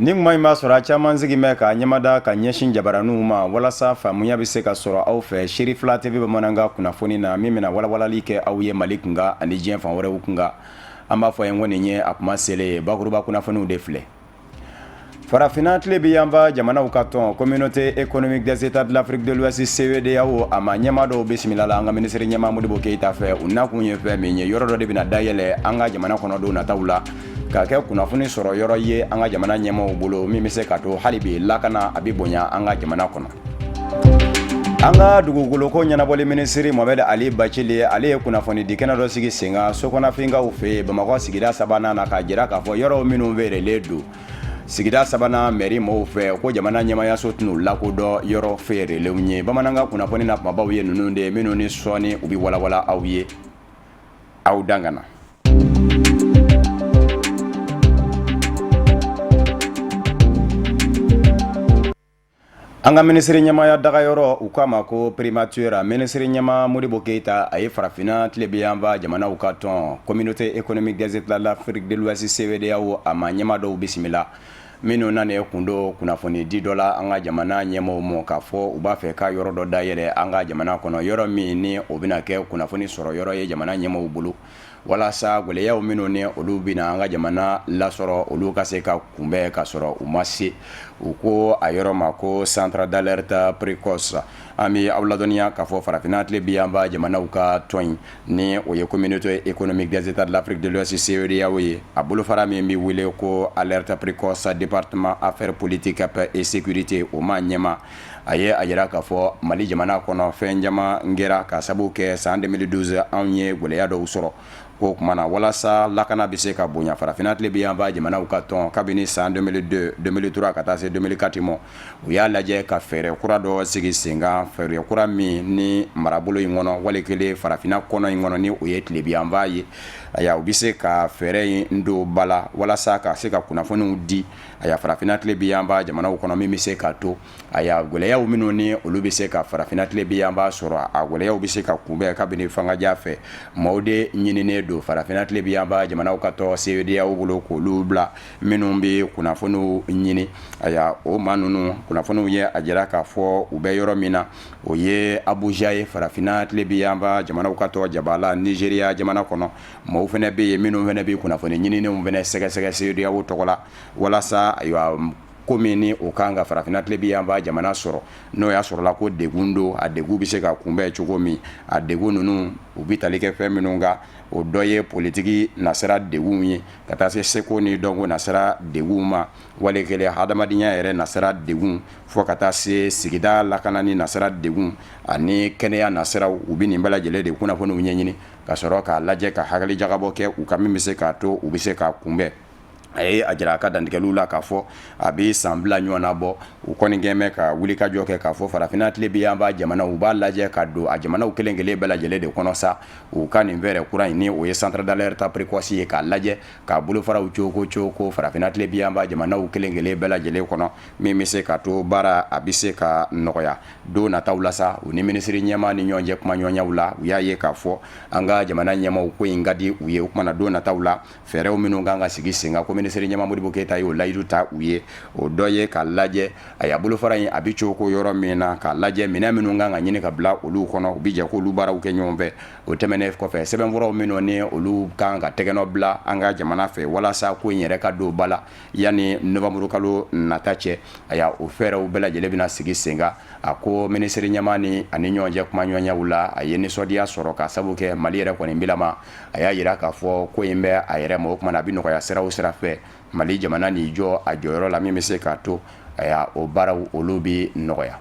Nin kuma in b'a sɔrɔ a caman sigi bɛ ka ɲɛmada ka ɲɛsin jabaraninw ma walasa faamuya bɛ se ka sɔrɔ aw fɛ Seri Fila TV bamanankan kunnafoni na min bɛna walawalali kɛ aw ye Mali kunkan ani diɲɛ fan wɛrɛw kunkan. An b'a fɔ ye ko nin ye a kuma selen ye, bakuruba kunnafoniw de filɛ. Farafinna tilebinyanfan jamanaw ka tɔn Communauté économique des États de l'Afrique de l'Ouest CEDEAO a maa ɲɛmaa dɔw bisimilala an ka minisiri ɲɛmaa Modibo Keyita fɛ. U nakun ye fɛn min ye, yɔrɔ dɔ de bɛna dayɛlɛ an ka jamana kɔnɔ don nataw la ka kɛ kunnafoni sɔrɔ yɔrɔ ye an ka jamana ɲɛmaaw bolo, min bɛ se ka to hali bi lakana a bɛ bonya an ka jamana kɔnɔ. An ka dugukoloko ɲɛnabɔli minisiri Mohamed Ali Bacili, ale ye kunnafoni di kɛnɛ dɔ sigi sen kan Sokɔnafinkaw fɛ yen Bamakɔ sigida sabanan na, k'a jira k'a fɔ yɔrɔ minnu feerelen don sigida sabanan mɛri mɔgɔw fɛ, ko jamana ɲɛmayaso tɛn'u lakodɔn yɔrɔ feerelenw ye. Bamanankan kunnafoni na kumabaw ye ninnu de ye, minnu ni sɔɔni u bɛ walawala aw ye. Aw dangana. An ka minisiri ɲɛmaaya dagayɔrɔ, u k'a ma ko primature, minisiri ɲɛmaa Modibo Keyita, a ye farafinna tilebinyanfan jamanaw ka tɔn Communauté économique des États de l'Afrique de l'Ouest CEDEAO a maa ɲɛmaa dɔw bisimila, minnu nana kun don kunnafoni di dɔ la an ka jamana ɲɛmaaw ma, k'a fɔ u b'a fɛ ka yɔrɔ dɔ dayɛlɛ an ka jamana kɔnɔ, yɔrɔ min ni o bɛna kɛ kunnafoni sɔrɔ yɔrɔ ye jamana ɲɛmaaw bolo, walasa gɛlɛyaw minnu ni olu bɛna an ka jamana lasɔrɔ, olu ka se ka kunbɛn ka sɔrɔ u ma se. U ko a yɔrɔ ma ko centre d'alerte précoce. An bɛ aw ladɔnniya k'a fɔ farafinna tilebinyanfan jamanaw ka tɔn in, ni o ye Communauté économique des États de l'Afrique de l'Ouest CEDEAO ye, a bolofara min bɛ wele ko alerte précoce département affaires politiques, paix et sécurité, o maa ɲɛmaa, a ye a jira k'a fɔ Mali jamana kɔnɔ fɛn caman kɛra ka sababu kɛ san 2012 anw ye gɛlɛya dɔw sɔrɔ. Ko o tuma na, walasa lakana bɛ se ka bonya, farafinna tilebinyanfan jamanaw ka tɔn, kabini san 2002, 2003 ka taa se 2004 ma, u y'a lajɛ ka fɛɛrɛ kura dɔ sigi sen kan, fɛɛrɛ kura min ni marabolo in kɔnɔ, wali kelen farafinna kɔnɔ in kɔnɔ, ni o ye tilebinyanfan ye, ayiwa, u bɛ se ka fɛɛrɛ in don ba la walasa ka se ka kunnafoniw di, ayiwa, farafinna tilebinyanfan jamanaw kɔnɔ, min bɛ se ka to, ayiwa, gɛlɛyaw minnu ni olu bɛ se ka farafinna tilebinyanfan sɔrɔ, a gɛlɛyaw bɛ se ka kunbɛn kabini fangaja fɛ. Maaw de ɲininen don farafinna tilebinyanfan jamanaw ka tɔn CEDEAO bolo k'olu bila, minnu bɛ kunnafoniw ɲini. Ayiwa, o maa ninnu kunnafoniw ye a jira k'a fɔ u bɛ yɔrɔ min na, o ye Abuja ye, farafinna tilebinyanfan jamanaw ka tɔn jabala Nizeriya jamana kɔnɔ. Maaw fana bɛ yen minnu fana bɛ kunnafoni ɲininenw fana sɛgɛsɛgɛ CEDEAO tɔgɔ la, walasa, ayiwa, ko min ni o kan ka farafinna tilebinyanfan jamana sɔrɔ, n'o y'a sɔrɔla ko degun don, a degun bɛ se ka kunbɛn cogo min. A degun ninnu, u bɛ tali kɛ fɛn minnu kan, o dɔ ye politiki nasira degun ye, ka taa se seko ni dɔnko nasira degun ma, wali kelen hadamadenya yɛrɛ nasira degun, fo ka taa se sigida lakanani nasira degun ani kɛnɛya nasiraw. U bɛ nin bɛɛ lajɛlen de kunnafoniw ɲɛɲini ka sɔrɔ k'a lajɛ ka hakilijagabɔ kɛ u kan, min bɛ se k'a to u bɛ se k'a kunbɛn. A ye a jira a ka dantigɛliw la k'a fɔ a bɛ san 2 ɲɔgɔn bɔ, u kɔni kɛn bɛ ka wulikajɔ kɛ k'a fɔ farafinna tilebinyanfan jamanaw, u b'a lajɛ ka don a jamanaw kelen kelen bɛɛ lajɛlen de kɔnɔ sa, u ka nin fɛɛrɛ kura in, ni o ye centre d'alerte précoce ye, k'a lajɛ k'a bolofaraw cogo cogo farafinna tilebinyanfan jamanaw kelen kelen bɛɛ lajɛlen kɔnɔ, min bɛ se ka to baara a bɛ se ka nɔgɔya don nataw la sa. U ni minisiri ɲɛmaa ni ɲɔgɔn cɛ kumaɲɔgɔnyaw la, u y'a ye k'a fɔ an ka jamana ɲɛmaaw ko in ka di u ye. O kumana, don nataw la, fɛɛrɛw minnu kan ka sigi sen kan, ko minisiri ɲɛmaa Modibo Keyita y'o layidu ta u ye, o dɔ ye k'a lajɛ, a y'a bolofara in a bɛ cogo yɔrɔ min na, k'a lajɛ minɛn minnu kan ka ɲini ka bila olu kɔnɔ, u bɛ jɛ k'olu baaraw kɛ ɲɔgɔn fɛ. O tɛmɛnen kɔfɛ, sɛbɛnfuraw minnu ni olu kan ka tɛgɛnɔ bila an ka jamana fɛ walasa ko in yɛrɛ ka don ba la yanni novembre kalo nata cɛ, a y'a o fɛɛrɛw bɛɛ lajɛlen bɛna sigi sen kan. A ko minisiri ɲɛmaa ni ani ɲɔgɔn cɛ kumaɲɔgɔnyaw la, a ye nisɔndiya sɔrɔ ka sabu kɛ Mali yɛrɛ kɔni bilama. A y'a jira k'a fɔ ko in bɛ a yɛrɛ ma. O tuma na, a bɛ nɔgɔya sira o sira fɛ, Mali jamana n'i jɔ a jɔyɔrɔ la, min bɛ se k'a to o baaraw olu bɛ nɔgɔya.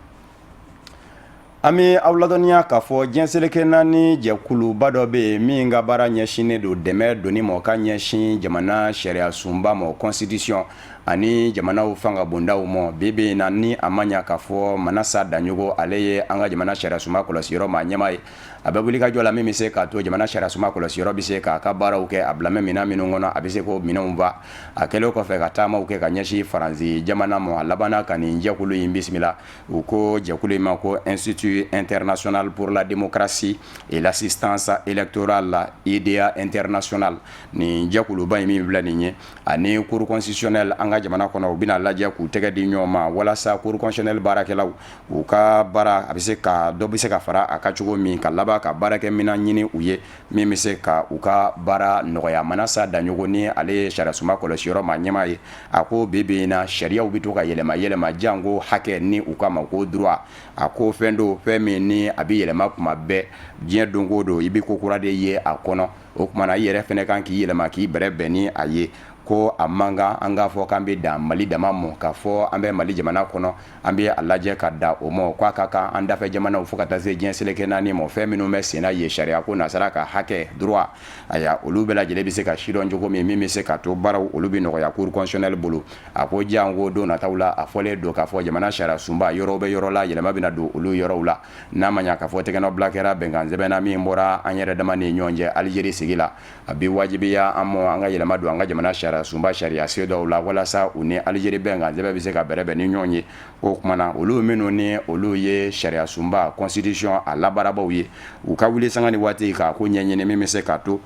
An bɛ aw ladɔnniya k'a fɔ diɲɛ seleke naani jɛkuluba dɔ bɛ yen min ka baara ɲɛsinnen don dɛmɛ donni ma ka ɲɛsin jamana sariya sunba ma, constitution, ani jamanaw fanga bondaw ma. Bi bi in na, ni a ma ɲa k'a fɔ Manasa Danyogo, ale ye an ka jamana sariya sunba kɔlɔsiyɔrɔ maa ɲɛmaa ye, a bɛ wuli ka jɔ la min bɛ se k'a to jamana sariya sunba kɔlɔsiyɔrɔ bɛ se k'a ka baaraw kɛ. A bilamɛ minɛn minnu kɔnɔ, a bɛ se k'o minɛnw fa. A kɛlen kɔfɛ ka taamaw kɛ ka ɲɛsin Faransi jamana ma, a labanna ka nin jɛkulu in bisimila. U ko jɛkulu in ma ko Institut international pour la démocratie et l'assistance électorale, IDEA international. Nin jɛkuluba in min filɛ nin ye, ani Cour constitutionnelle, an ka ka jamana kɔnɔ, u bɛna lajɛ k'u tɛgɛ di ɲɔgɔn ma walasa cour constitutionnelle baarakɛlaw u ka baara a bɛ se ka dɔ bɛ se ka fara a kan cogo min, ka laban ka baarakɛminɛn ɲini u ye min bɛ se ka u ka baara nɔgɔya. Manasa Daɲogo, ni ale ye sariyasunba kɔlɔsiyɔrɔ maa ɲɛmaa ye, a ko bi bi in na, sariyaw bɛ to ka yɛlɛma yɛlɛma, janko hakɛ ni u k'a ma ko droit. A ko fɛn don, fɛn min ni a bɛ yɛlɛma kuma bɛɛ, diɲɛ don o don i bɛ ko kura de ye a kɔnɔ. O tuma na, i yɛrɛ fana kan k'i yɛlɛma k'i bɛrɛ bɛn ni a ye. Ko a man kan an k'a fɔ k'an bɛ dan Mali dama mɔ, k'a fɔ an bɛ Mali jamana kɔnɔ, an bɛ a lajɛ ka da o mɔ. K'a ka kan an dafɛ jamanaw fo ka taa se diɲɛ seleke naani mɔ, fɛn minnu bɛ senna ye sariya ko nasara ka hakɛ droit, aya, olu bɛɛ lajɛlen bɛ se ka sidɔn cogo min, min bɛ se ka to baaraw olu bɛ nɔgɔya cour constitutionnelle bolo. A ko janko don nataw la, a fɔlen don k'a fɔ jamana sariya sunba yɔrɔ bɛ yɔrɔ la, yɛlɛma bɛna don olu yɔrɔw la. N'a ma ɲa k'a fɔ tɛgɛnɔbila kɛra bɛnkan sɛbɛn na min bɔra an yɛrɛ dama ni ɲɔgɔn cɛ Algérie sigi la, a bɛ wajibiya an ma an ka yɛlɛma don an ka jamana sariya sunba sariya sen dɔw la walasa u ni Algérie bɛnkan sɛbɛn bɛ se ka bɛrɛbɛn ni ɲɔgɔn ye. O tuma na, olu minnu ni olu ye sariya sunba constitution a labaarabaw ye, u ka wuli sanga ni waati k'a ko ɲɛɲini min bɛ se k'a to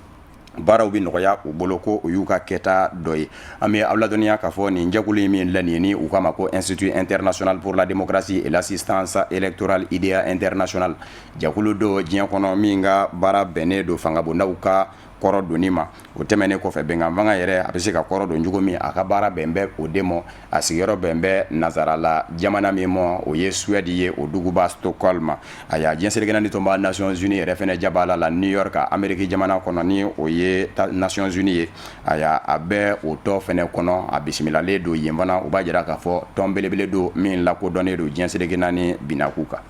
baaraw bɛ nɔgɔya u bolo, ko o y'u ka kɛta dɔ ye. An bɛ aw ladɔnniya k'a fɔ nin jɛkulu in min filɛ nin ye, ni u k'a ma ko Institut international pour la démocratie et l'assistance électorale, IDEA international, jɛkulu don diɲɛ kɔnɔ min ka baara bɛnnen don fangabondaw ka kɔrɔ donni ma. O tɛmɛnen kɔfɛ, bɛnkan fanga yɛrɛ a bɛ se ka kɔrɔ don cogo min, a ka baara bɛn bɛ o de ma. A sigiyɔrɔ bɛn bɛ nazarala jamana min ma, o ye Suède ye, o duguba Stockholm. A y'a diɲɛ seleke naani tɔnba Nations Unies yɛrɛ fana jabala la New York, Amérique jamana kɔnɔ, ni o ye Nations Unies ye. A y'a a bɛ o tɔn fana kɔnɔ, a bisimilalen don yen fana. U b'a jira k'a fɔ tɔn belebele don min lakodɔnnen don diɲɛ seleke naani binakun kan.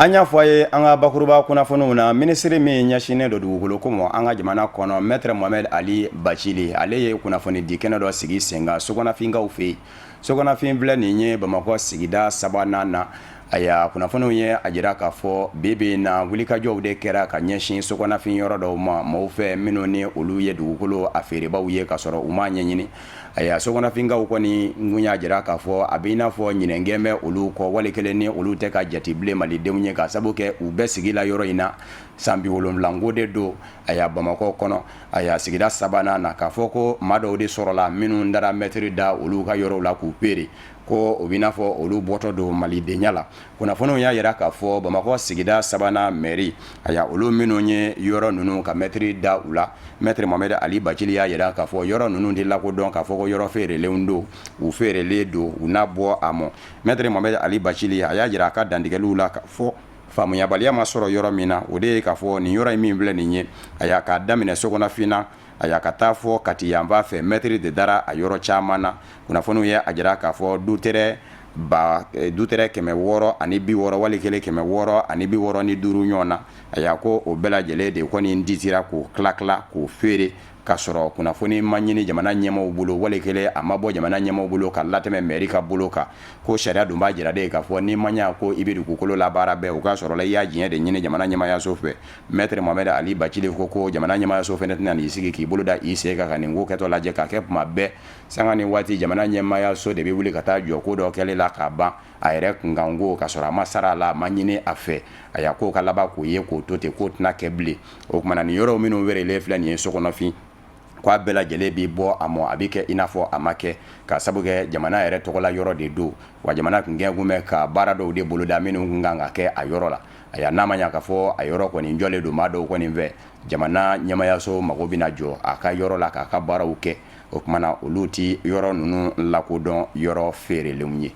An y'a fɔ a ye an ka bakuruba kunnafoniw na, minisiri min ɲɛsinnen don dugukolo ko ma an ka jamana kɔnɔ, Maître Mohamed Ali Bacili, ale ye kunnafoni di kɛnɛ dɔ sigi sen kan Sogonafinkaw fɛ yen. Sogonafin filɛ nin ye Bamakɔ sigida sabanan na. Aya, kunnafoniw ye a jira k'a fɔ bi bi in na, wulikajɔw de kɛra ka ɲɛsin Sogonafin yɔrɔ dɔw ma maaw fɛ minnu ni olu ye dugukolo a feerebaw ye ka sɔrɔ u m'a ɲɛɲini. Ayiwa, Sogonafinkaw kɔni kun y'a jira k'a fɔ a bɛ i n'a fɔ ɲinɛgɛn bɛ olu kɔ, wali kelen ni olu tɛ ka jate bilen malidenw ye, ka sabu kɛ u bɛ sigi la yɔrɔ in na san 70 ko de don. Aya, Bamakɔ kɔnɔ, aya, sigida sabanan na, k'a fɔ ko maa dɔw de sɔrɔla minnu taara mɛtiri da olu ka yɔrɔw la k'u feere, ko o b'i n'a fɔ olu bɔtɔ don malidenya la. Kunnafoniw y'a jira k'a fɔ Bamakɔ sigida sabanan mɛri, aya, olu minnu ye yɔrɔ ninnu ka mɛtiri da u la, Maître Mohamed Ali Bacili y'a jira k'a fɔ yɔrɔ ninnu tɛ lakodɔn k'a fɔ ko yɔrɔ feerelenw don, u feerelen don, u n'a bɔ a mɔ. Maître Mohamed Ali Bacili, a y'a jira a ka dantigɛliw la k'a fɔ faamuyabaliya ma sɔrɔ yɔrɔ min na, o de ye k'a fɔ nin yɔrɔ in min filɛ nin ye, aya, k'a daminɛ Sogonafin na, aya, ka taa fɔ Kati yanfan fɛ, mɛtiri de dara a yɔrɔ caman na. Kunnafoniw ye a jira k'a fɔ dutɛrɛ 660 wali kelen 665 ɲɔgɔn na. A ko o bɛɛ lajɛlen de kɔni ditira k'o tila tila k'o feere k'a sɔrɔ kunnafoni ma ɲini jamana ɲɛmaaw bolo, wali kelen a ma bɔ jamana ɲɛmaaw bolo ka latɛmɛ mɛri ka bolo kan. Ko sariya dun b'a jira de k'a fɔ n'i ma ɲa ko i bɛ dugukolo labaara bɛɛ, o k'a sɔrɔ la i y'a diɲɛ de ɲini jamana ɲɛmaayaso fɛ. Maître Mohamed Ali Bacili ko jamana ɲɛmaayaso fana tɛna n'i sigi k'i bolo da i sen kan ka nin ko kɛtɔ lajɛ k'a kɛ tuma bɛɛ sanga ni waati jamana ɲɛmaayaso de bɛ wuli ka taa jɔ ko dɔ kɛlen la k'a ban a yɛrɛ kunkanko, ka sɔrɔ a ma sara a la, a ma ɲini a fɛ. A y'a ko ka laban k'o ye k'o to ten, k'o tɛna kɛ bilen. O tuma na, nin yɔrɔ minnu weelelen filɛ nin ye Sogonafin, k'a bɛɛ lajɛlen bɛ bɔ a ma, a bɛ kɛ i n'a fɔ a ma kɛ, ka sabu kɛ jamana yɛrɛ tɔgɔla yɔrɔ de don wa jamana tun kɛ kun bɛ ka baara dɔw de boloda minnu tun kan ka kɛ a yɔrɔ la. Ayiwa, n'a ma ɲa k'a fɔ a yɔrɔ kɔni jɔlen don maa dɔw kɔni fɛ, jamana ɲɛmaayaso mago bɛna jɔ a ka yɔrɔ la k'a ka baaraw kɛ. O tuma na, olu tɛ yɔrɔ ninnu lakodɔn yɔrɔ feerelenw ye.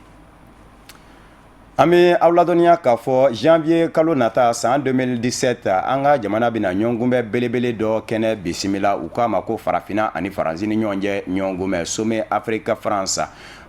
An bɛ aw ladɔnniya k'a fɔ janvier kalo nata san 2017, an ka jamana bɛna ɲɔgɔnkunbɛn belebele dɔ kɛnɛ bisimila. U k'a ma ko Farafinna ani Faransi ni ɲɔgɔn cɛ ɲɔgɔnkunbɛn, sommet Afrique France.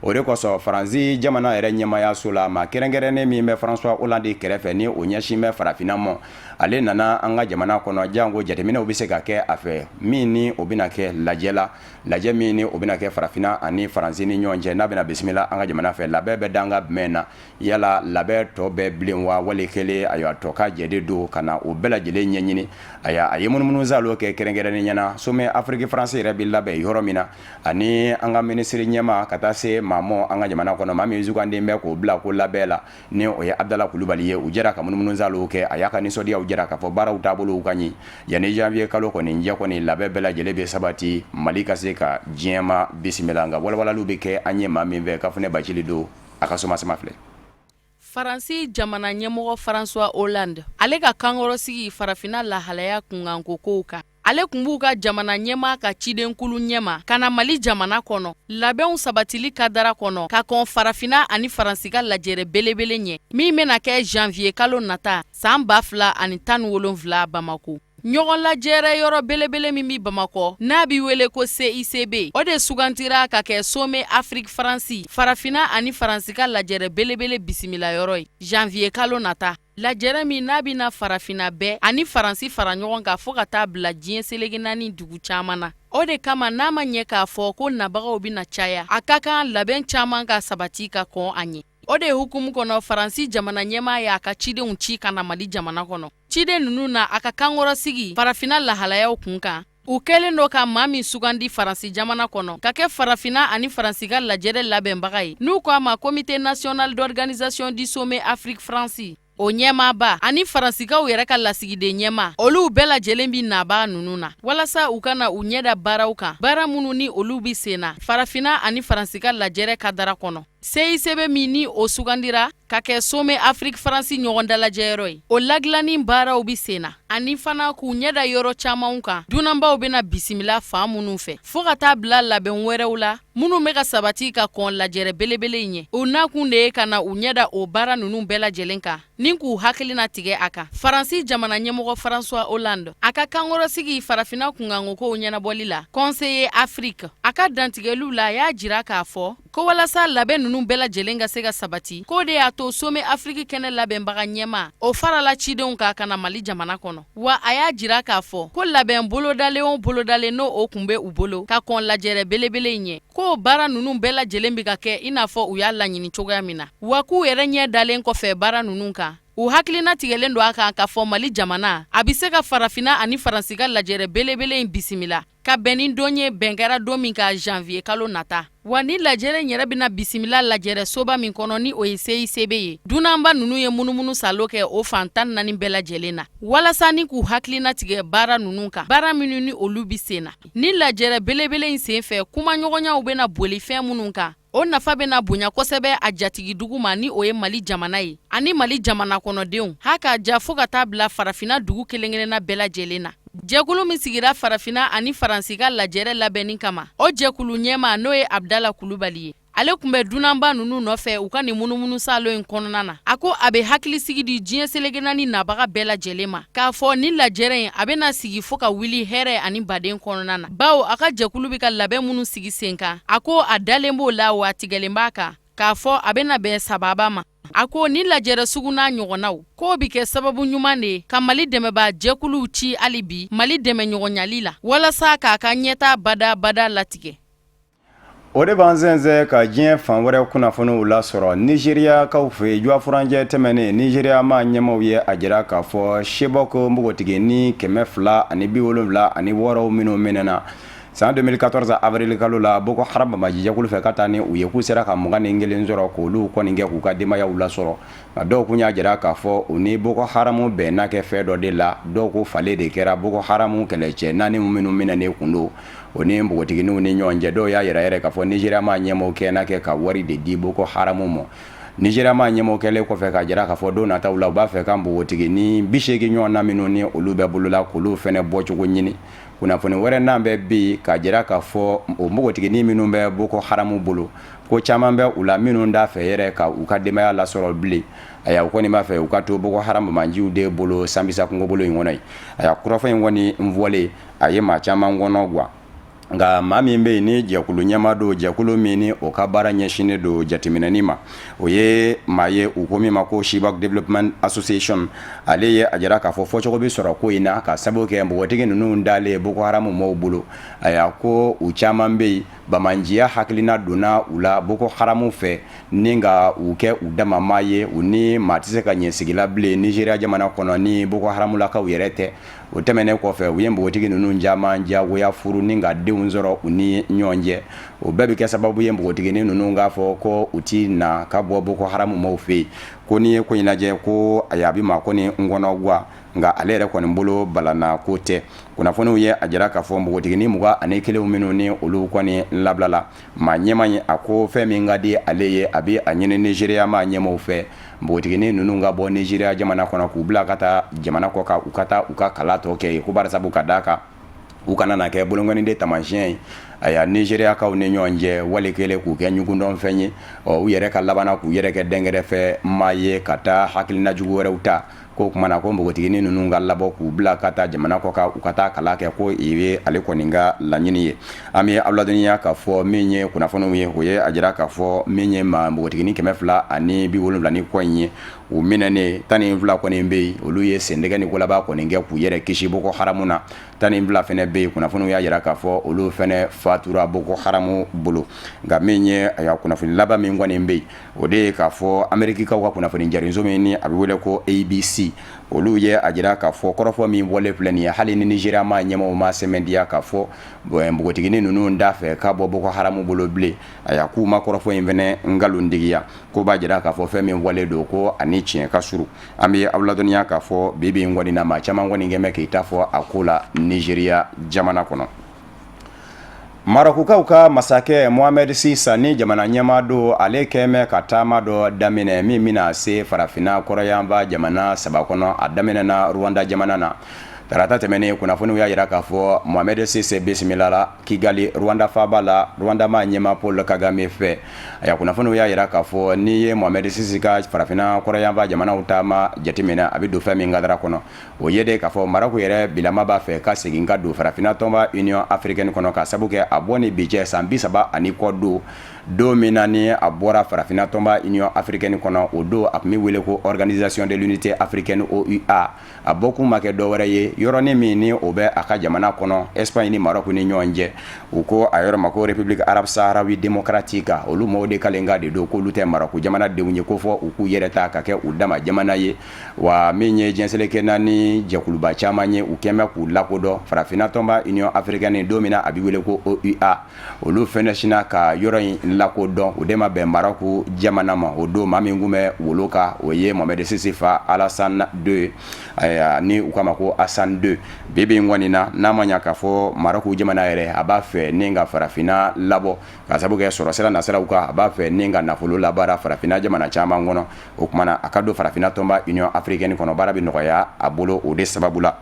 O de kosɔn, Faransi jamana yɛrɛ ɲɛmaayaso la, maa kɛrɛnkɛrɛnnen min bɛ François Hollande kɛrɛfɛ ni o ɲɛsin bɛ Farafinna ma, ale nana an ka jamana kɔnɔ, janko jateminɛw bɛ se ka kɛ a fɛ min ni o bɛna kɛ lajɛ la, lajɛ min ni o bɛna kɛ Farafinna ani Faransi ni ɲɔgɔn cɛ, n'a bɛna bisimila an ka jamana fɛ. Labɛn bɛ danga jumɛn na? Yala labɛn tɔ bɛ bilen wa, wali kelen ayiwa tɔ ka jɛ de don ka na o bɛɛ lajɛlen ɲɛɲini? Ayiwa, a ye munumunusaalo kɛ kɛrɛnkɛrɛnnen na sommet Afrique France yɛrɛ bɛ labɛn yɔrɔ min na, ani an ka minisiri ɲɛmaa ka taa se maa ma an ka jamana kɔnɔ, maa min suganden bɛ k'o bila ko labɛn la, ni o ye Abudala Kulubali ye. U jɛra ka munumunusaalo kɛ. A y'a ka nisɔndiyaw siraw jira k'a fɔ baaraw taabolow ka ɲi. Yanni janvier kalo kɔni cɛ kɔni, labɛn bɛɛ lajɛlen bɛ sabati Mali ka se ka diɲɛmaa bisimila. Nka walawalaliw bɛ kɛ an ye maa min fɛ, Kafunɛ Bacili don, a ka somasama filɛ. Faransi jamana ɲɛmɔgɔ François Hollande, ale ka kankɔrɔsigi farafinna lahalaya kunkanko kow kan, ale tun b'u ka jamana ɲɛmaa ka cidenkulu ɲɛma ka na Mali jamana kɔnɔ labɛnw sabatili kadara kɔnɔ ka kɔn farafinna ani Faransi ka lajɛrɛ belebele ɲɛ min bɛna kɛ janvier kalo nata san 2017 Bamako. Ɲɔgɔn lajɛrɛ yɔrɔ belebele min bɛ Bamakɔ n'a bɛ wele ko CICB, o de sugantira ka kɛ Sommet Afrique France farafinna ani Faransi ka lajɛrɛ belebele bisimila yɔrɔ ye janvier kalo nata. Lajɛrɛ min n'a bɛna farafinna bɛɛ ani Faransi fara ɲɔgɔn kan fo ka taa bila diɲɛ seleke naani dugu caman na. O de kama n'a ma ɲɛ k'a fɔ ko nabagaw bɛna caya, a ka kan labɛn caman ka sabati ka kɔn a ɲɛ. O de hukumu kɔnɔ, Faransi jamana ɲɛmaa y'a ka cidenw ci ka na Mali jamana kɔnɔ. Ciden ninnu na a ka kankɔrɔsigi farafinna lahalayaw kun kan, u kɛlen don ka maa min sugandi Faransi jamana kɔnɔ ka kɛ farafinna ani Faransi ka lajɛrɛ labɛnbaga ye, n'u ko a ma Comité national d'organisation du Sommet Afrique France, o ɲɛmaaba ani Faransikaw yɛrɛ ka lasigiden ɲɛmaa, olu bɛɛ lajɛlen bɛ nabaa ninnu na walasa u ka na u ɲɛ da baaraw kan, baara minnu ni olu bɛ sen na farafinna ani Faransi ka lajɛrɛ kadara kɔnɔ. CICB min ni o sugandira ka kɛ Sommet Afrique France ɲɔgɔn dalajɛyɔrɔ ye, o ladilanni baaraw bɛ sen na, ani fana k'u ɲɛ da yɔrɔ camanw kan dunanbaw bɛna bisimila fan minnu fɛ, fo ka taa bila labɛn wɛrɛw la minnu bɛ ka sabati ka kɔn lajɛrɛ belebele in ɲɛ. U nakun de ye ka na u ɲɛ da o baara ninnu bɛɛ lajɛlen kan ni k'u hakili natigɛ a kan. Faransi jamana ɲɛmɔgɔ François Hollande, a ka kankɔrɔsigi farafinna kunkankokow ɲɛnabɔli la, Conseiller Afrique, a ka dantigɛliw la, a y'a jira k'a fɔ ko walasa labɛn ninnu bɛɛ lajɛlen ka se ka sabati, k'o de y'a to Sommet Afrique kɛnɛ labɛnbaga ɲɛmaa o farala cidenw kan ka na Mali jamana kɔnɔ. Wa a y'a jira k'a fɔ ko labɛn bolodalen o bolodalen n'o o kun bɛ u bolo ka kɔn lajɛrɛ belebele in ɲɛ, k'o baara ninnu bɛɛ lajɛlen bɛ ka kɛ i n'a fɔ u y'a laɲini cogoya min na. Wa k'u yɛrɛ ɲɛ dalen kɔfɛ baara ninnu kan, u hakilina tigɛlen don a kan k'a fɔ Mali jamana a bɛ se ka farafinna ani Faransi ka lajɛrɛ belebele in bisimila ka bɛn ni don ye bɛn kɛra don min kan janvier kalo nata. Wa ni lajɛrɛ in yɛrɛ bɛna bisimila lajɛrɛ soba min kɔnɔ ni o ye CICB ye, dunanba ninnu ye munumunu salo kɛ o fan 14 bɛɛ lajɛlen na walasa ni k'u hakilina tigɛ baara ninnu kan, baara minnu ni olu bɛ sen na. Ni lajɛrɛ belebele in senfɛ, kumaɲɔgɔnyaw bɛna boli fɛn minnu kan, o nafa bɛna bonya kosɛbɛ a jatigidugu ma ni o ye Mali jamana ye ani Mali jamana kɔnɔdenw, ha k'a ja fo ka taa bila farafinna dugu kelen-kelenna bɛɛ lajɛlen na. Jɛkulu min sigira farafinna ani Faransi ka lajɛrɛ labɛnni kama, o jɛkulu ɲɛmaa n'o ye Abdala Kulubali ye, ale tun bɛ dunanba ninnu nɔfɛ u ka nin munumunusaalo in kɔnɔna na. A ko a bɛ hakilisigi di diɲɛ seleke naani nabaga bɛɛ lajɛlen ma k'a fɔ nin lajɛrɛ in a bɛna sigi fo ka wuli hɛrɛ ani baden kɔnɔna na, bawo a ka jɛkulu bɛ ka labɛn minnu sigi sen kan, a ko a dalen b'o la wa a tigɛlen b'a kan k'a fɔ a bɛna bɛn sababa ma. A ko nin lajɛrɛ sugu n'a ɲɔgɔnnaw k'o bɛ kɛ sababu ɲuman de ye ka Mali dɛmɛbaa jɛkuluw ci hali bi Mali dɛmɛɲɔgɔnyali la walasa k'a ka ɲɛtaa badabada latigɛ. O de b'an sɛnsɛn ka diɲɛ fan wɛrɛ kunnafoniw lasɔrɔ. Nizeriyakaw fɛ yen, juwafurancɛ tɛmɛnen, Nizeriya maa ɲɛmaaw ye a jira k'a fɔ Chibok npogotiginin 276 minnu minɛna san 2014 avril kalo la Boko Haram banbaacijɛkulu fɛ ka taa ni u ye, k'u sera ka 21 sɔrɔ k'olu kɔni kɛ k'u ka denbayaw lasɔrɔ. Nka dɔw kun y'a jira k'a fɔ u ni Boko Haram bɛnna kɛ fɛn dɔ de la, dɔw ko falen de kɛra Boko Haram kɛlɛcɛ naani minnu minɛnen kun don o ni npogotigininw ni ɲɔgɔn cɛ. Dɔw y'a yira yɛrɛ k'a fɔ Nizeriya maa ɲɛmaaw kɛnna kɛ ka wari de di Boko Haram ma. Nizeriya maa ɲɛmaaw kɛlen kɔfɛ k'a jira k'a fɔ don nataw la u b'a fɛ ka npogotiginin 80 ɲɔgɔn na minnu ni olu bɛ bolola k'olu fɛnɛ bɔcogo ɲini. Kunnafoni wɛrɛ n'an bɛ bi k'a jira k'a fɔ o npogotiginin minnu bɛ Boko Haram bolo, ko caman bɛ u la minnu t'a fɛ yɛrɛ ka u ka denbaya lasɔrɔ bilen. Aya, u kɔni b'a fɛ u ka to Boko Haram banbaanciw de bolo Sambisa kungobolo in kɔnɔ yen. Aya, kɔrɔfɔ in kɔni n fɔlen, a ye maa caman kɔnɔ gwan. Nka maa min bɛ yen ni jɛkulu ɲɛmaa don, jɛkulu min ni o ka baara ɲɛsinnen don jateminɛni ma, o ye maa ye u ko min ma ko Chibok Development Association, ale ye a jira k'a fɔ fɔcogo bɛ sɔrɔ ko in na ka sababu kɛ npogotigi ninnu dalen Boko Haram mɔɔw bolo. Aya, ko u caman bɛ yen, banbaanciya hakilina donna u la Boko Haram fɛ ni ka u kɛ u dama maa ye, u ni maa tɛ se ka ɲɛ sigi la bilen Nizeriya jamana kɔnɔ ni Boko Haramulakaw yɛrɛ tɛ. O tɛmɛnen kɔfɛ, u ye npogotigi ninnu caman diyagoya furu ni ka denw sɔrɔ u ni ɲɔgɔn cɛ. O bɛɛ bɛ kɛ sababu ye npogotiginin ninnu k'a fɔ ko u ti na ka bɔ Boko Haram maaw fɛ yen. Ko n'i ye ko in lajɛ, ko ayi, a bɛ maa kɔni n kɔnɔ gwan. Nka ale yɛrɛ kɔni bolo balana ko tɛ. Kunnafoniw ye a jira k'a fɔ npogotiginin 21 minnu ni olu kɔni labilala, maa ɲɛmaa in a ko fɛn min ka di ale ye, a bɛ a ɲini Nizeriya maa ɲɛmaaw fɛ, npogotiginin ninnu ka bɔ Nizeriya jamana kɔnɔ k'u bila ka taa jamana kɔ kan, u ka taa u ka kalan tɔ kɛ yen, ko barisabu ka d'a kan u kana na kɛ bolonkɔni de taamasiyɛn ye, ayiwa, Nizeriyakaw ni ɲɔgɔn cɛ, wali kelen k'u kɛ ɲugundɔnfɛn ye, ɔ u yɛrɛ ka labanna k'u yɛrɛ kɛ dɛnkɛrɛfɛ maa ye ka taa hakilina jugu wɛrɛw ta. Ko o tuma na ko npogotiginin ninnu ka labɔ k'u bila ka taa jamana kɔ kan, u ka taa kalan kɛ, ko ye ale kɔni ka laɲini ye. An bɛ aw ladɔnniya k'a fɔ min ye kunnafoniw ye, o ye a jira k'a fɔ min ye maa npogotiginin 270 ni kɔ in ye, u minɛnen 12 kɔni bɛ yen, olu ye sendɛgɛ ni kolaba kɔni kɛ k'u yɛrɛ kisi Boko Haramu na. 12 fana bɛ yen, kunnafoniw y'a jira k'a fɔ olu fana fatura Boko Haramu bolo. Nka min ye a kunnafoni laban min kɔni bɛ yen, o de ye k'a fɔ Amerikikaw ka kunnafoni jarinso min ni a bɛ wele ko ABC, olu ye a jira k'a fɔ kɔrɔfɔ min bɔlen filɛ nin ye, hali ni Nizeriya maa ɲɛmaaw ma sɛmɛntiya k'a fɔ npogotiginin ninnu t'a fɛ ka bɔ Boko Haramu bolo bilen, ayiwa, k'u ma kɔrɔfɔ in fana nkalontigiya, ko b'a jira k'a fɔ fɛn min fɔlen don ko ani tiɲɛ ka surun. An bɛ aw ladɔnniya k'a fɔ bi bi in kɔni na, maa caman kɔni kɛn bɛ k'i ta fɔ a ko la Nizeriya jamana kɔnɔ. Marɔkukaw ka masakɛ Mohamed VI ni jamana ɲɛmaa don, ale kɛn bɛ ka taama dɔ daminɛ min bɛna se farafinna kɔrɔyanfan jamana saba kɔnɔ. A daminɛna Rwanda jamana na tarata tɛmɛnen. Kunnafoniw y'a jira k'a fɔ Mohamed VI bisimilala Kigali, Rwanda faaba la, Rwanda maa ɲɛmaa Paul Kagame fɛ. Aya, kunnafoniw y'a jira k'a fɔ n'i ye Mohamed VI ka farafinna kɔrɔyanfan jamanaw taama jateminɛ, a bɛ don fɛn min kadara kɔnɔ, o ye de k'a fɔ Marɔku yɛrɛ bilama b'a fɛ ka segin ka don farafinna tɔnba Union africaine kɔnɔ, ka sabu kɛ a bɔ ni bi cɛ san 30 ani kɔ don. Don min na ni a bɔra farafinna tɔnba Union africaine kɔnɔ, o don a tun bɛ wele ko Organisation de l'unité africaine, OUA. A bɔkun ma kɛ dɔwɛrɛ ye, yɔrɔnin min ni o bɛ a ka jamana kɔnɔ, Espagne ni Marɔku ni ɲɔgɔn cɛ, u ko a yɔrɔ ma ko République arabe sahraouie démocratique. Olu maaw de kalenkan de don k'olu tɛ Marɔku jamana denw ye, ko fɔ u k'u yɛrɛ ta ka kɛ u dama jamana ye. Wa min ye diɲɛ seleke naani jɛkuluba caman ye, u kɛn bɛ k'u lakodɔn farafinna tɔnba Union africaine, don min na a bɛ wele ko OUA, olu fɛnɛ sinna ka yɔrɔ in lakodɔn. O de ma bɛn Marɔku jamana ma. O don, maa min kun bɛ wolo kan, o ye Mohamed VI fa Alassane II, ni u k'a ma ko Hassan II. Bi bi in kɔni na, n'a ma ɲa k'a fɔ Marɔku jamana yɛrɛ a b'a fɛ ni ka farafinna labɔ, ka sabu kɛ sɔrɔsira nasiraw kan, a b'a fɛ ni ka nafolo labaara farafinna jamana caman kɔnɔ. O tuma na, a ka don farafinna tɔnba Union africaine kɔnɔ, baara bɛ nɔgɔya a bolo. O de sababu la,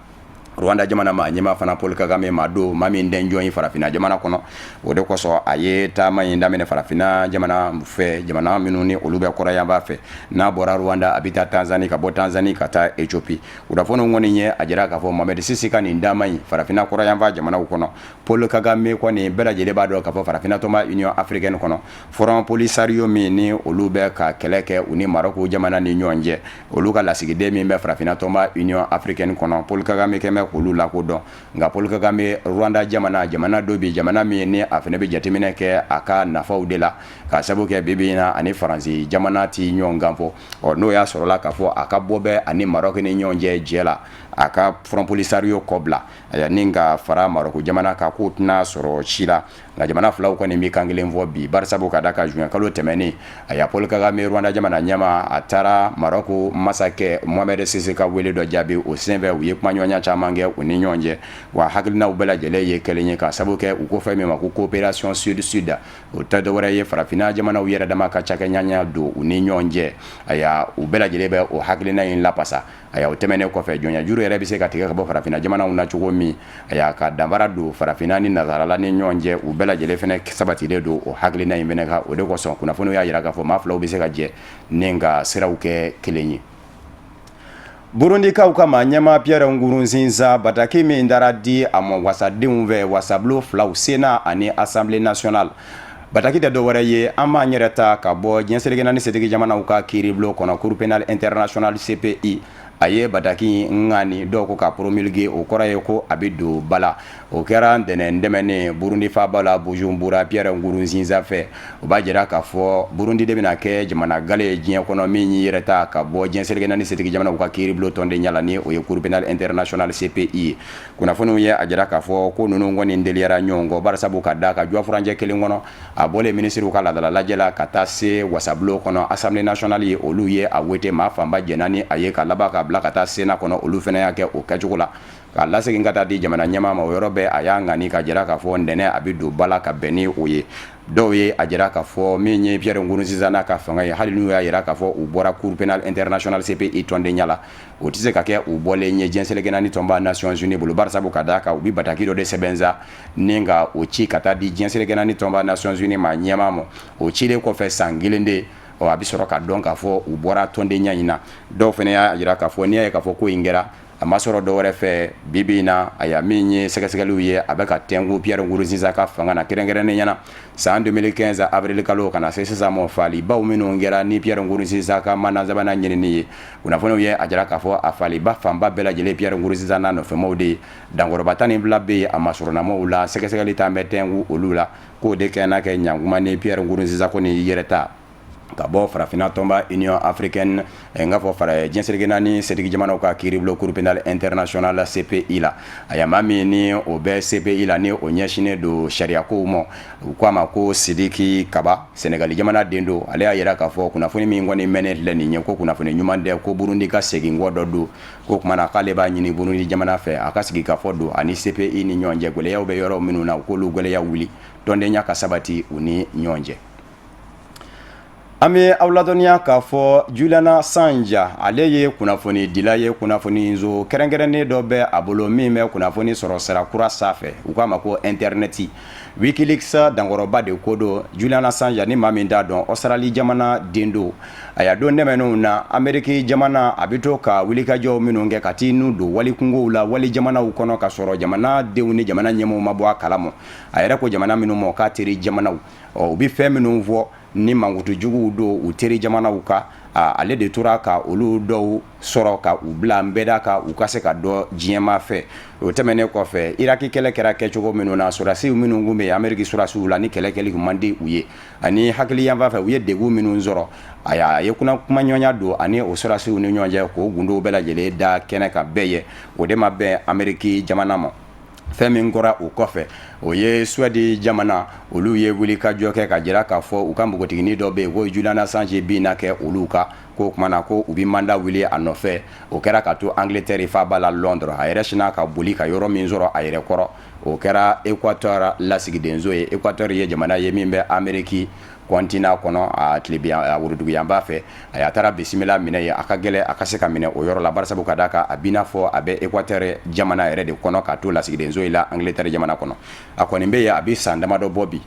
Rwanda jamana maa ɲɛmaa fana Paul Kagame ma don maa min den jɔn ye farafinna jamana kɔnɔ. O de kosɔn a ye taama in daminɛ farafinna jamana fɛ, jamana minnu ni olu bɛ kɔrɔyanfan fɛ. N'a bɔra Rwanda, a bɛ taa Tanzanie, ka bɔ Tanzanie ka taa Ethiopie. Kunnafoniw kɔni ye a jira k'a fɔ Mohamed VI ka nin taama in farafinna kɔrɔyanfan jamanaw kɔnɔ, Paul Kagame kɔni, bɛɛ lajɛlen b'a dɔn k'a fɔ farafinna tɔnba Union africaine kɔnɔ, Front Polisario min ni olu bɛ ka kɛlɛ kɛ u ni Marɔku jamana ni ɲɔgɔn cɛ, olu ka lasigiden min bɛ farafinna tɔnba Union africaine kɔnɔ, Paul Kagame kɛn bɛ k'olu lakodɔn. Nka Paul Kagame, Rwanda jamana, jamana dɔ bi, jamana min ni a fana bɛ jateminɛ kɛ a ka nafaw de la, ka sabu kɛ bi bi in na ani Faransi jamana ti ɲɔgɔn kan fɔ. Ɔ n'o y'a sɔrɔla k'a fɔ a ka bɔ bɛ ani Marɔku ni ɲɔgɔn cɛ jɛ la, a ka Front Polisario kɔbila ni ka fara Marɔku jamana kan, k'o tɛna sɔrɔ si la. Nka jamana filaw kɔni bɛ kan kelen fɔ bi, barisabu ka da kan juin kalo tɛmɛnen, aya, Paul Kagame, Rwanda jamana ɲɛmaa, a taara Marɔku masakɛ Mohamed VI ka wele dɔ jaabi. O senfɛ, u ye kumaɲɔgɔnya caman kɛ u ni ɲɔgɔn cɛ, wa hakilinaw bɛɛ lajɛlen ye kelen ye, ka sabu kɛ u ko fɛn min ma ko coopération sud-sud, o tɛ dɔwɛrɛ ye farafinna jamanaw yɛrɛ dama ka cakɛɲɔgɔnya don u ni ɲɔgɔn cɛ. Aya, u bɛɛ lajɛlen bɛ o hakilina in lapasa. Aya, o tɛmɛnen kɔfɛ, jɔnya juru yɛrɛ bɛ se ka tigɛ ka bɔ farafinna jamanaw na cogo min, aya, ka danfara don farafinna ni nazarala ni ɲɔgɔn cɛ, u bɛɛ lajɛlen fana sabatilen don o hakilina in fana kan. O de kosɔn kunnafoniw y'a jira k'a fɔ maa filaw bɛ se ka jɛ ni ka siraw kɛ kelen ye. Burundikaw ka maa ɲɛmaa Pierre Nkurunziza, bataki min taara di a ma wasadenw fɛ, wasabulon filaw, Sénat ani Assemblée nationale, bataki tɛ dɔwɛrɛ ye an b'an yɛrɛ ta ka bɔ diɲɛ seleke naani setigi jamanaw ka kiiribulon kɔnɔ, Cour pénale internationale, CPI. A ye bataki ŋani, dɔw ko ka promulguer, o kɔrɔ ye ko a bɛ don ba la. O kɛra ntɛnɛn tɛmɛnen Burundi faaba la Bujumbura, Pierre Nkurunziza fɛ. O b'a jira k'a fɔ Burundi de bɛna kɛ jamana gale ye diɲɛ kɔnɔ min y'i yɛrɛ ta ka bɔ diɲɛ seleke naani setigi jamanaw ka kiiribulon tɔndenya la, ni o ye Cour pénale internationale, CPI ye. Kunnafoniw ye a jira k'a fɔ ko ninnu kɔni teliyara ɲɔgɔn kɔ, barisabu ka da kan jɔ furancɛ kelen kɔnɔ, a bɔlen minisiriw ka laadala lajɛ la ka taa se wasabulon kɔnɔ, Assemblée nationale ye, olu ye a wote, maa fanba jɛnna ni a ye, ka laban ka bila. bila ka taa Sénat kɔnɔ, olu fana y'a kɛ o kɛcogo la k'a lasegin ka taa di jamana ɲɛmaa ma. O yɔrɔ bɛɛ, a y'a ŋani ka jira k'a fɔ ntɛnɛn a bɛ don ba la ka bɛn ni o ye. Dɔw ye a jira k'a fɔ min ye Pierre Nkurunziza n'a ka fanga ye, hali n'u y'a jira k'a fɔ u bɔra Cour pénale internationale CPI tɔndenya la, o tɛ se ka kɛ u bɔlen ye diɲɛ seleke naani tɔnba Nations Unies bolo, barisabu ka d'a kan u bɛ bataki dɔ de sɛbɛnsa ni ka o ci ka taa di diɲɛ seleke naani tɔnba Nations Unies maa ɲɛmaa ma. O cilen kɔfɛ san kelen de, ɔ, a bɛ sɔrɔ ka dɔn k'a fɔ u bɔra tɔndenya in na. Dɔw fana y'a jira k'a fɔ n'i y'a ye k'a fɔ ko in kɛra, a ma sɔrɔ dɔw fɛ. Bi bi in na, a min ye sɛgɛsɛgɛliw ye, a bɛ ka tɛnku Pierre Nkurunziza ka fanga na, kɛrɛnkɛrɛnnen ɲɛna san 2015 avril kalo ka na se sisan ma, faalibaw minnu kɛra ni Pierre Nkurunziza ka mandat sabanan ɲinini ye. Kunnafoniw ye a jira k'a fɔ a faaliba fanba bɛɛ lajɛlen, Pierre Nkurunziza n'a nɔfɛmaw de ye. Dankɔrɔba 12 bɛ yen a masurunamaw la, sɛgɛsɛgɛli taa bɛ tɛnku olu la, k'o de kɛ n'a kɛ ɲankuma ni Pierre Nkurunziza ko ni yɛrɛ ta ka bɔ farafinna tɔnba Union africaine, n k'a fɔ fara diɲɛ seleke naani setigi jamanaw ka kiiribulon Cour pénale internationale CPI la. A maa min ni o bɛ CPI la, ni o ɲɛsinnen don sariyakow ma, u k'a ma ko Sidiki Kaba, Senegali jamana den don, ale y'a jira k'a fɔ kunnafoni min kɔni mɛnnen filɛ nin ye, ko kunnafoni ɲuman tɛ, ko Burundi ka segin kɔ dɔ don. Ko tuma na k'ale b'a ɲini Burundi jamana fɛ, a ka sigi ka fɔ don ani CPI ni ɲɔgɔn cɛ, gɛlɛyaw bɛ yɔrɔ minnu na, u k'olu gɛlɛya wuli, tɔndenya ka sabati u ni ɲɔgɔn cɛ. An bɛ aw ladɔnniya k'a fɔ Julian Assange, ale ye kunnafonidila ye, kunnafoniso kɛrɛnkɛrɛnnen dɔ bɛ a bolo min bɛ kunnafoni sɔrɔ sira kura sanfɛ, u k'a ma ko internet. Wikileaks dankɔrɔba de ko don. Julian Assange, ni maa min t'a dɔn, Australie jamana den don. A y'a don tɛmɛnenw na, Ameriki jamana a bɛ to ka wulikajɔw minnu kɛ ka t'i nu don wali kungow la wali jamanaw kɔnɔ, ka sɔrɔ jamana denw ni jamana ɲɛmɔgɔw ma bɔ a kalama. A yɛrɛ ko jamana minnu ma k'a teri jamanaw, ɔ, u bɛ fɛn minnu fɔ ni mankutu juguw don u teri jamanaw kan, ale de tora ka olu dɔw sɔrɔ ka u bila nbɛda kan, u ka se ka dɔ diɲɛma fɛ. O tɛmɛnen kɔfɛ, Iraki kɛlɛ kɛra kɛcogo minnu na, sɔrɔdasiw minnu tun bɛ yen Ameriki sɔrɔdasiw la, ni kɛlɛ kɛli tun man di u ye, ani hakili yanfan fɛ u ye degun minnu sɔrɔ, a ye kumaɲɔgɔnya don ani o sɔrɔdasiw ni ɲɔgɔn cɛ k'o gundow bɛɛ lajɛlen da kɛnɛ kan bɛɛ ye. O de ma bɛn Ameriki jamana ma. Fɛn min kɔra o kɔfɛ, o ye Suède jamana, olu ye wulikajɔ kɛ ka jira k'a fɔ u ka npogotiginin dɔ bɛ yen ko Julian Assange binna kɛ olu kan, ko o tuma na ko u bɛ mandat wuli a nɔfɛ. O kɛra ka to Angleterre faaba la Londres. A yɛrɛ sinna ka boli ka yɔrɔ min sɔrɔ a yɛrɛ kɔrɔ, o kɛra Équateur lasigidenso ye. Équateur ye jamana ye min bɛ Amérique continent kɔnɔ, a tilebin a woroduguyanba fɛ. A y'a taara bisimila minɛ ye, a ka gɛlɛ a ka se ka minɛ o yɔrɔ la, barisabu ka d'a kan a b'i n'a fɔ a bɛ Équateur jamana yɛrɛ de kɔnɔ ka to lasigidenso in la Angleterre jamana kɔnɔ. A kɔni bɛ yen, a bɛ san damadɔ bɔ bi,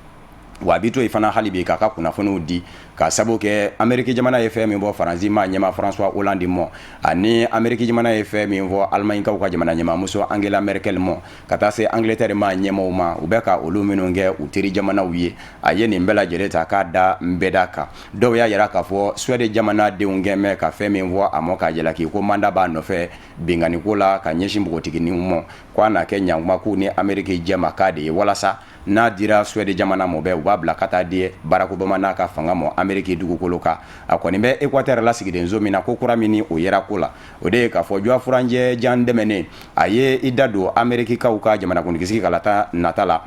wa a bɛ to yen fana hali bi k'a ka kunnafoniw di, ka sabu kɛ Ameriki jamana ye fɛn min fɔ Faransi maa ɲɛmaa François Hollande mɔ, ani Ameriki jamana ye fɛn min fɔ Allemagne-kaw ka jamana ɲɛmaamuso Angela Merkel mɔ, ka taa se Angleterre maa ɲɛmaaw ma, u bɛ ka olu minnu kɛ u teri jamanaw ye. A ye nin bɛɛ lajɛlen ta k'a da nbɛda kan. Dɔw y'a jira k'a fɔ Suède jamana denw kɛn bɛ ka fɛn min fɔ a ma k'a jalaki ko mandat b'a nɔfɛ binkanni la ka ɲɛsin npogotiginin ma, ko a na kɛ ɲankuma k'u ni Ameriki jɛmakan de ye, walasa n'a dira Suède jamana ma bɛɛ, u b'a bila ka taa di Barack Obama n'a ka fanga ma Ameriki dugukolo kan. A kɔni bɛ Équateur lasigidenso min na, ko kura min ni o yera ko la, o de ye k'a fɔ juwa furancɛ jan tɛmɛnen, a ye i da don Amerikikaw ka jamanakuntigisigi kalata nata la.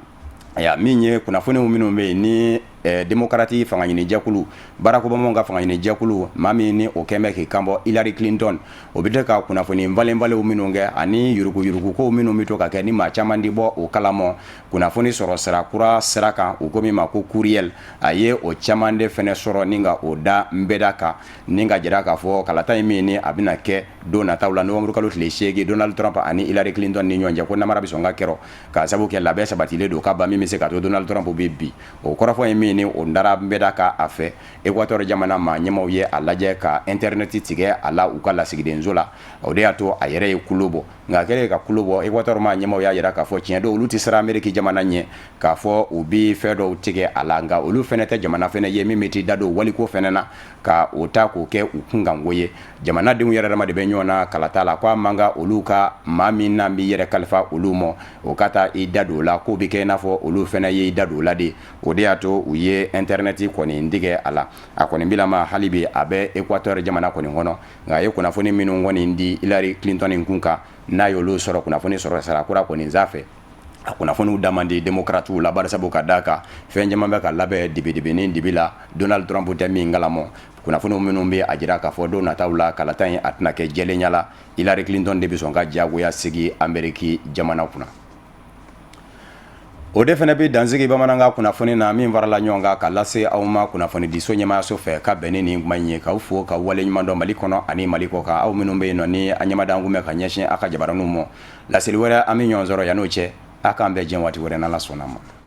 Ayiwa, min ye kunnafoniw minnu bɛ yen ni démocrate fangaɲinijɛkulu, Barack Obama ka fangaɲinijɛkulu, maa min ni o kɛn bɛ k'i kanbɔ Hillary Clinton, o bɛ to ka kunnafoni falenfalenw minnu kɛ ani yuruguyurugukow minnu bɛ to ka kɛ ni maa caman di bɔ o kalama, kunnafoni sɔrɔ sira kura sira kan, u ko min ma ko courriel, a ye o caman de fɛnɛ sɔrɔ ni ka o da nbɛda kan, ni ka jira k'a fɔ kalata in min ni a bɛna kɛ don nataw la, novembre kalo tile 8, Donald Trump ani Hillary Clinton ni ɲɔgɔn cɛ, ko namara bɛ sɔn ka kɛrɔ, k'a sabu kɛ labɛn sabatilen don ka ban min bɛ se ka to Donald Trump bɛ bi. O kɔrɔfɔ ye min ni o dara nbɛda kan a fɛ, Équateur jamana maa ɲɛmaaw ye a lajɛ ka internet tigɛ a la u ka lasigidenso la. O de y'a to a yɛrɛ ye kulo bɔ. Nka a kɛlen ka kulo bɔ, Équateur maa ɲɛmaaw y'a jira k'a fɔ tiɲɛ don, olu tɛ siran Ameriki jamana ɲɛ k'a fɔ u bɛ fɛn dɔw tigɛ a la, nka olu fɛnɛ tɛ jamana fɛnɛ ye min bɛ t'i da don waliko fɛnɛ na ka o ta k'o kɛ u kunkanko ye. Jamanadenw yɛrɛ dama de bɛ ɲɔgɔn na kalata la, ko a man kan olu ka maa min n'an b'i yɛrɛ kalifa olu ma, o ka taa i da don o la, k'o bɛ kɛ i n'a fɔ olu fɛnɛ ye i da don o la de. O de y'a to u ye internet kɔni tigɛ a la. A kɔni bilama hali bi a bɛ Équateur jamana kɔni kɔnɔ, nka a ye kunnafoni minnu kɔni di Hillary Clinton kun kan, n'a y'olu sɔrɔ kunnafoni sɔrɔ sira kura kɔni fɛ. A kunnafoniw da man di démocratew la, barisabu ka d'a kan fɛn caman bɛ ka labɛn dibidibinin dibi la, Donald Trump tɛ min kalama. Kunnafoniw minnu bɛ a jira k'a fɔ don nataw la, kalata in a tɛna kɛ jɛlenya la, Hillary Clinton de bɛ sɔn ka diyagoya sigi Ameriki jamana kunna. O de fana bɛ dansigi bamanankan kunnafoni na min farala ɲɔgɔn kan ka lase aw ma kunnafonidiso ɲɛmaayaso fɛ ka bɛn ni nin kuma in ye, k'aw fo ka waleɲuman dɔn Mali kɔnɔ ani Mali kɔkan, aw minnu bɛ yen nɔ ni an ɲɛmada kun bɛ ka ɲɛsin aw ka jabaraninw ma. Laseli wɛrɛ, an bɛ ɲɔgɔn sɔrɔ. Yan'o cɛ, a k'an bɛn diɲɛ waati wɛrɛ, n'Ala sɔnna a ma.